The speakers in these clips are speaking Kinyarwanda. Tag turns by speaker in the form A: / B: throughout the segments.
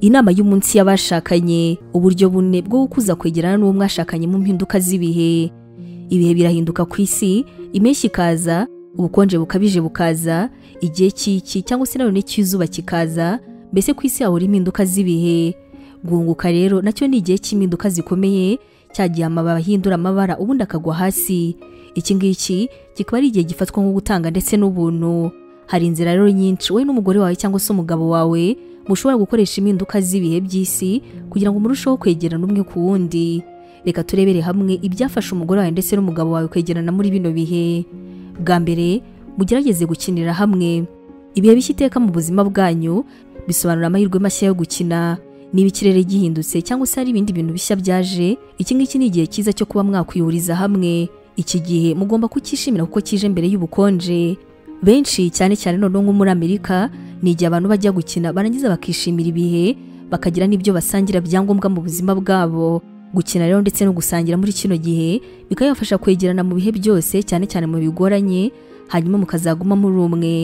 A: Inama y'umunsi y'abashakanye, uburyo bune bwo gukuza kwegerana n'uwo mwashakanye mu mpinduka z'ibihe. Ibihe birahinduka ku isi, impeshyi ikaza, ubukonje bukabije bukaza, igihe cy'iki cyangwa se nanone cy'izuba kikaza, mbese ku isi hahora impinduka z'ibihe. Guhunguka rero nacyo ni igihe cy'impinduka zikomeye, cyagiye amababi ahindura amabara ubundi akagwa hasi. Iki ngiki kikaba ari igihe gifatwa nko gutanga ndetse n'ubuntu. Hari inzira rero nyinshi wowe n'umugore wawe cyangwa se umugabo wawe mushobora gukoresha impinduka z'ibihe by'isi kugira ngo murusheho kwegerana umwe ku wundi. Reka turebere hamwe ibyafasha umugore wawe ndetse n'umugabo wawe kwegerana muri bino bihe. Bwa mbere, mugerageze gukinira hamwe. Ibihe bishya iteka mu buzima bwanyu bisobanura amahirwe mashya yo gukina. Niba ikirere gihindutse cyangwa se hari ibindi bintu bishya byaje, iki ngiki ni igihe cyiza cyo kuba mwakwihuriza hamwe. Iki gihe mugomba kucyishimira kuko kije mbere y'ubukonje. Benshi cyane cyane noneho nko muri Amerika, ni igihe abantu bajya gukina barangiza bakishimira ibihe, bakagira n'ibyo basangira byangombwa mu buzima bwabo. Gukina rero ndetse no gusangira muri kino gihe bikabafasha kwegerana mu bihe byose, cyane cyane mu bigoranye, hanyuma mukazaguma muri umwe.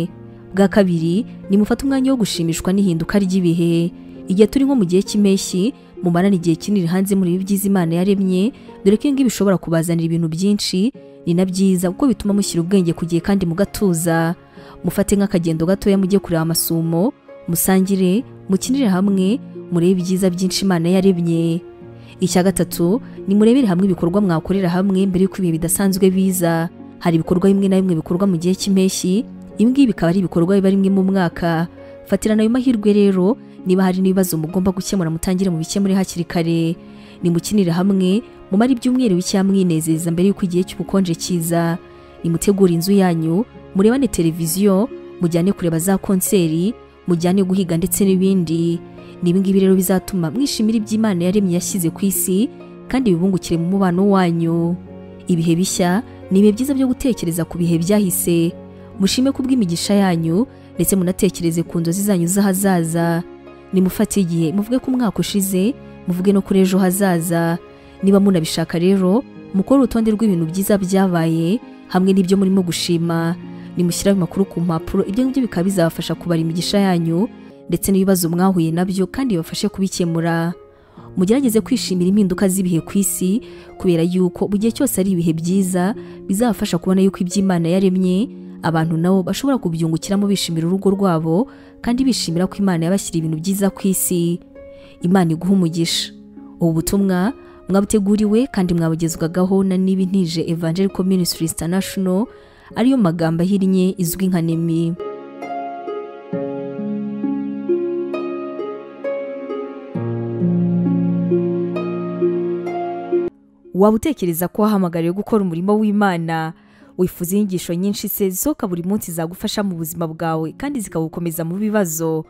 A: Bwa kabiri, ni mufate umwanya wo gushimishwa n'ihinduka ry'ibihe. Igihe turi nko mu gihe cy'impeshyi, mumarane igihe kinini hanze muri ibi byiza Imana yaremye, dore ko ibi bishobora kubazanira ibintu byinshi. Ni na byiza kuko bituma mushyira ubwenge ku gihe kandi mugatuza. Mufate nk'akagendo gatoya mujye kureba amasumo, musangire, mukinire hamwe, murebe ibyiza byinshi Imana yaremye. Icya gatatu, ni murebere hamwe ibikorwa mwakorera hamwe mbere y'uko ibihe bidasanzwe biza. Hari ibikorwa bimwe na bimwe bikorwa mu gihe cy'impeshyi, ibi ngibi bikaba ari ibikorwa biba rimwe mu mwaka. Fatirana ayo mahirwe rero, niba hari n'ibibazo mugomba gukemura mutangire mu bikemure hakiri kare. Nimukinire hamwe, mumare ibyumweru bike mwinezeza mbere y'uko igihe cy'ubukonje kiza. Nimutegure inzu yanyu, murebane televiziyo, mujyane kureba za konseri, mujyane guhiga ndetse n'ibindi. Nibi ngibi rero bizatuma mwishimira iby'Imana yaremye yashyize ku isi, kandi bibungukire mu mubano wanyu. Ibihe bishya ni ibihe byiza byo gutekereza ku bihe byahise. Mushime kubw'imigisha yanyu ndetse munatekereze ku nzozi zanyu z'ahazaza. Nimufate igihe muvuge ko umwaka ushize, muvuge no kuri ejo hazaza. Niba munabishaka rero, mukore urutonde rw'ibintu byiza byabaye hamwe n'ibyo murimo gushima. Nimushyira ayo makuru ku mpapuro, ibyo ngibyo bikaba bizabafasha kubara imigisha yanyu ndetse n'ibibazo mwahuye nabyo kandi bibafashe kubikemura. Mugerageze kwishimira impinduka z'ibihe ku isi, kubera yuko mu gihe cyose ari ibihe byiza bizabafasha kubona yuko iby'Imana yaremye abantu nabo bashobora kubyungukiramo, bishimira urugo rwabo kandi bishimira ko Imana yabashyira ibintu byiza ku isi. Imana iguha umugisha. Ubu butumwa mwabuteguriwe kandi mwabugezwagaho na Nibintije Evangelical Ministries International, ariyo magambo ahinnye izwi nka NEMI. Waba utekereza ko wahamagariwe gukora umurimo w'Imana, wifuza inyigisho nyinshi se zisohoka buri munsi zagufasha mu buzima bwawe kandi zikagukomeza mu bibazo?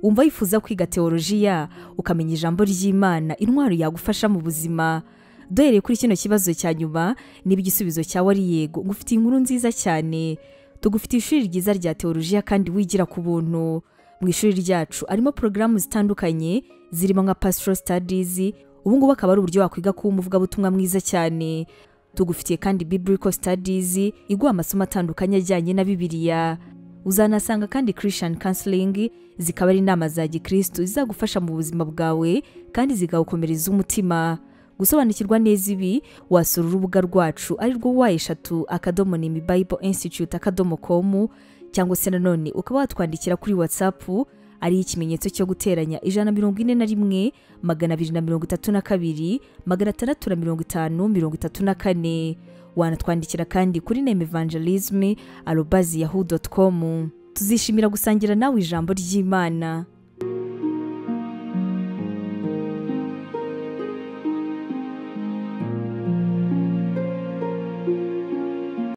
A: Wumva wifuza kwiga teolojiya, ukamenya ijambo ry'Imana, intwaro yagufasha mu buzima? Duhereye kuri kino kibazo cya nyuma, niba igisubizo cyawe ari yego, ngufitiye inkuru nziza cyane. Tugufitiye ishuri ryiza rya teolojiya kandi wigira ku buntu. Mu ishuri ryacu harimo porogaramu zitandukanye zirimo nka Pastoral Studies, ubu ngubu akaba ari uburyo wakwiga kuba umuvugabutumwa mwiza cyane. Tugufitiye kandi Biblical Studies iguha amasomo atandukanye ajyanye na Bibiliya. Uzanasanga kandi Christian Counseling, zikaba ari inama za gikristo zizagufasha mu buzima bwawe kandi zigawukomereza umutima. Gusobanukirwa neza ibi, wasura urubuga rwacu ari rwo w3.nemibibleinstitute.com, cyangwa se nanone ukaba watwandikira kuri WhatsApp ari ikimenyetso cyo guteranya 141 232 650 34. Wanatwandikira kandi kuri nemevangelism@yahoo.com. Tuzishimira gusangira nawe ijambo ry'Imana.